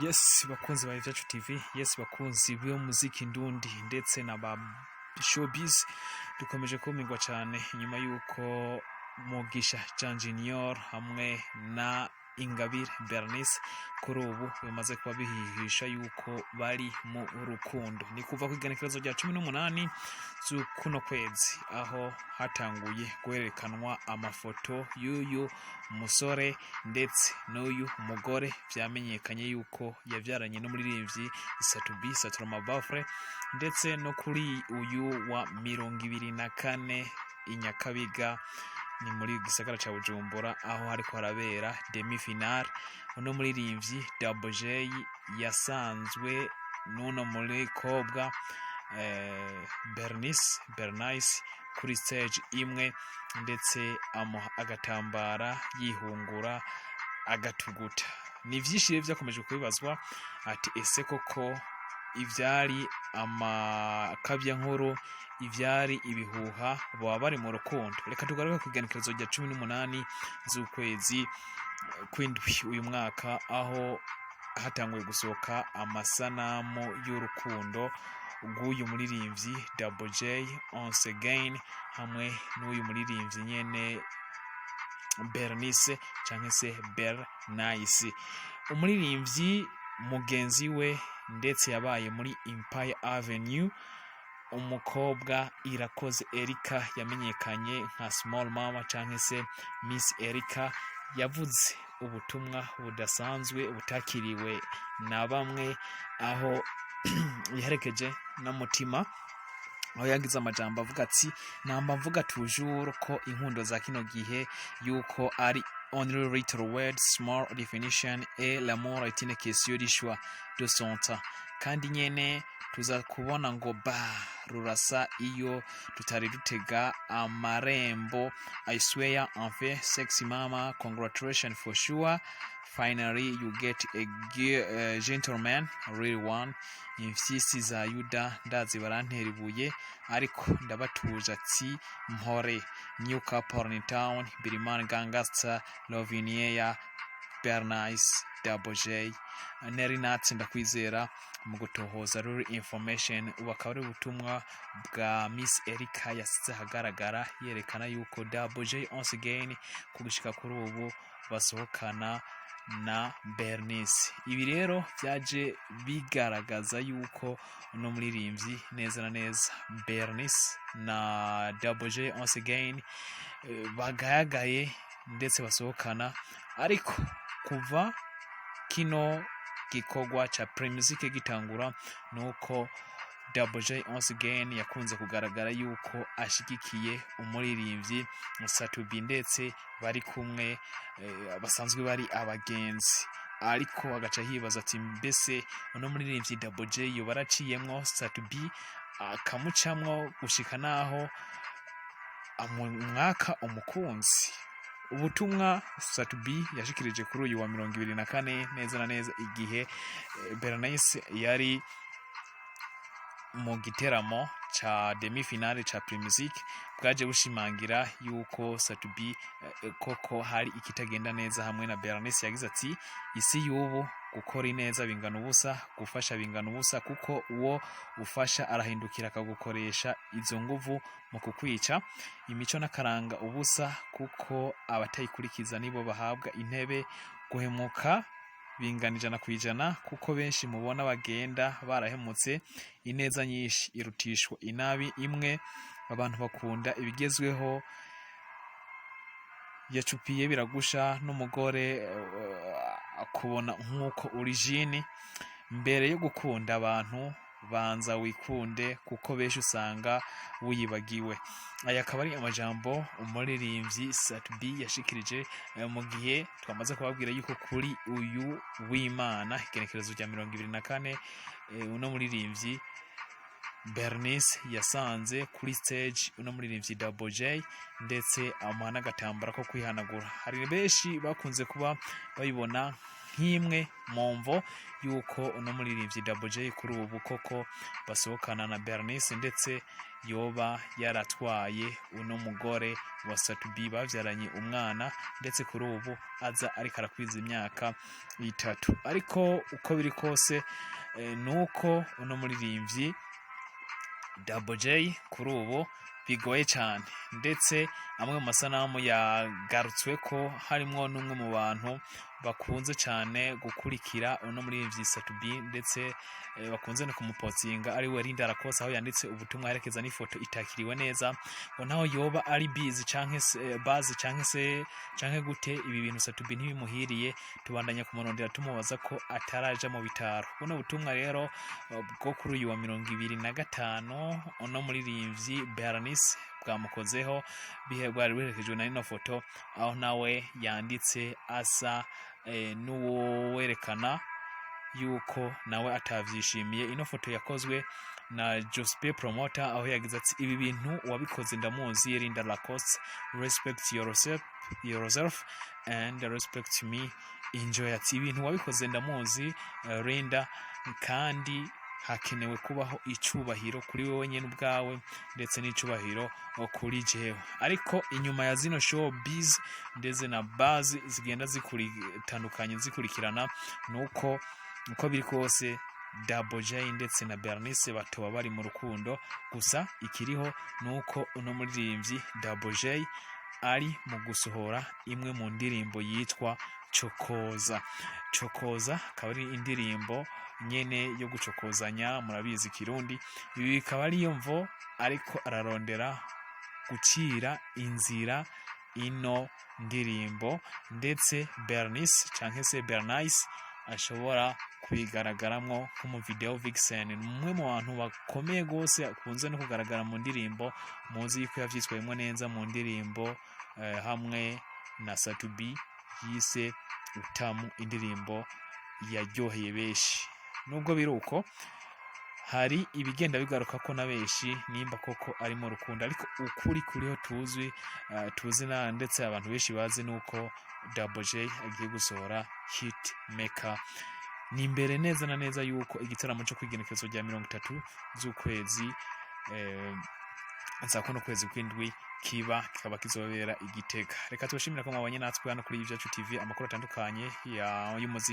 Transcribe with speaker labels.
Speaker 1: Yes, bakunzi ba Ivyacu TV, yes, bakunzi b'umuziki ndundi ndetse na ba showbiz, dukomeje kumirwa cyane nyuma y'uko Mugisha Jean Junior hamwe na Ingabire Bernice kuri ubu bamaze kuba bihihisha yuko bari mu rukundo. Ni kuva ku igenekerezo rya 18 z'ukuno kwezi, aho hatanguye guhererekanwa amafoto y'uyu musore ndetse n'uyu mugore vyamenyekanye yuko yavyaranye n'umuririmbyi Sat-B Saturama Bafre. Ndetse no kuri uyu wa 24 i Nyakabiga, ni muri gisagara ca Bujumbura, aho hariko harabera demi finale, uno muririmbyi Double J yasanzwe n'uno mukobwa Bernice kuri stage imwe, ndetse amuha agatambara yihungura agatuguta. Ni vyinshi rero vyakomeje kubibazwa ati: ese koko ivyari amakabyankuru, ivyari ibihuha, baba bari mu rukundo? Reka tugaruke ku igenekerezo rya 18 z'ukwezi kw'indwi uyu mwaka, aho hatanguye gusohoka amasanamu y'urukundo rw'uyu muririmbyi Double J once again hamwe n'uyu muririmbyi nyene Bernice canke se Bernice, umuririmbyi mugenzi we ndetse yabaye muri Empire Avenue. Umukobwa Irakoze Erika yamenyekanye nka Small Mama canke se Miss Erika yavuze ubutumwa budasanzwe butakiriwe na bamwe, aho yaherekeje n'umutima, aho yagize amajambo avuga ati: "Namba mvuga toujours ko inkundo za kino gihe yuko ari only little words, small definition, et l'amour est une question du choix de son temps." Kandi nyene tuza kubona ngo ba rurasa iyo tutari dutega amarembo. I swear, enfin, sexy mama, congratulations for sure, finally you get a gentleman, real one. Imfyisi za Yuda ndazi barantera ibuye, ariko ndabatuje ati mpore. New couple in town, Birimani Gangster, Lovinier, Bernice, Double J, Neri Nats, ndakwizera mu gutohoza ruri information. Ubu akaba ari ubutumwa bwa Miss Erika yasize ahagaragara yerekana yuko Double J once again kugushika kuri ubu basohokana na Bernice. Ibi rero byaje bigaragaza yuko uno muririmbyi neza na neza Bernice na Double J once again bagayagaye ndetse basohokana. Ariko kuva kino gikorwa ca Primusic gitangura, nuko Double J once again yakunze kugaragara yuko ashigikiye umuririmbyi Sat-B, ndetse bari kumwe, basanzwe bari abagenzi. Ariko agaca hibaza ati: mbese uno muririmbyi Double J yoba araciyemwo Sat-B akamucamwo gushika naho amumwaka umukunzi? Ubutumwa Sat-B yashikirije kuri uyu wa 24 neza na neza, igihe Bernice yari mu giteramo ca demi finale ca Primusic, bwaje bushimangira yuko Sat-B koko hari ikitagenda neza hamwe na Bernice. Yagize ati: "Isi y'ubu gukora ineza bingana ubusa, gufasha bingana ubusa, kuko uwo ufasha arahindukira akagukoresha izo nguvu mu kukwica. Imico n'akaranga ubusa, kuko abatayikurikiza nibo bahabwa intebe. Guhemuka bingana 100%, kuko benshi mubona bagenda barahemutse. Ineza nyinshi irutishwa inabi imwe. Abantu bakunda ibigezweho, yacupiye biragusha n'umugore akubona nk'uko uri jini. Mbere yo gukunda abantu banza wikunde, kuko benshi usanga wiyibagiwe." Aya akaba ari amajambo umuririmbyi Sat-B yashikirije mu gihe twamaze kubabwira yuko kuri uyu w'Imana, igenekerezo rya 24, uno muririmbyi Bernice yasanze kuri stage uno muririmbyi Double J, ndetse amuha n'agatambara ko kwihanagura. Hari benshi bakunze kuba babibona nk'imwe mu mvo y'uko uno muririmbyi Double J kuri ubu koko basohokana na Bernice, ndetse yoba yaratwaye uno mugore wa Sat-B babyaranye umwana, ndetse kuri ubu aza ariko arakwiza imyaka 3. Ariko uko biri kose, nuko uno muririmbyi Double J kuri ubu bigoye cyane, ndetse amwe mu masanamu yagarutswe ko harimwo n'umwe mu bantu bakunze cyane gukurikira uno muririmbyi Sat-B, ndetse bakunze no kumupostinga, ari we Linda Rakosa, aho yanditse ubutumwa aherekeza n'ifoto itakiriwe neza, ngo naho yoba ari busy canke se bazi canke se canke gute, ibi bintu Sat-B ntibimuhiriye, tubandanya kumurondera tumubaza ko ataraja mu bitaro. Buno butumwa rero bwo kuri uyu wa 25 uno muririmbyi Bernice bwamukozeho, bihe bwari buherekejwe na ino foto, aho nawe yanditse asa n'uwo werekana yuko nawe atavyishimiye. Ino foto yakozwe na Jospe Promoter, aho yagize ati: "Ibi bintu wabikoze ndamuzi, Linda Lacoste, respect yourself and respect me, enjoy." Ati: "Ibintu wabikoze ndamuzi, Linda, kandi hakenewe kubaho icubahiro kuri wowe nyene ubwawe, ndetse n'icubahiro kuri jewe." Ariko inyuma ya zino show biz ndetse na buzz zigenda zikuritandukanye zikurikirana, nuko uko biri kose Double J ndetse na Bernice batoba bari mu rukundo. Gusa ikiriho nuko uno muririmbyi Double J ari mu gusohora imwe mu ndirimbo yitwa Cokoza. Cokoza akaba ari indirimbo nyene yo gucokozanya, murabizi Kirundi. Ibi bikaba ariyo mvo ariko ararondera gucira inzira ino ndirimbo, ndetse Bernice canke se Bernice ashobora kuyigaragaramwo nk'umu video vixen. Ni umwe mu bantu bakomeye gose, akunze no kugaragara mu ndirimbo. Muzi yuko yavyitwayemwo neza mu ndirimbo hamwe na Sat-B yise Utamu, indirimbo yaryoheye benshi. Nubwo biri uko, hari ibigenda bigaruka ko na benshi nimba koko ari mu rukundo, ariko ukuri kuriho tuzwi, tuzi na ndetse abantu benshi bazi, nuko Double J agiye gusohora hit maker. Ni imbere neza na neza yuko igitaramo cyo kwigenekerezo rya 30 z'ukwezi za kuno kwezi kw'indwi kiba, kikaba kizobera i Gitega. Reka tubashimira ko mwabanye natwe hano kuri Ivyacu TV, amakuru atandukanye y'umuziki.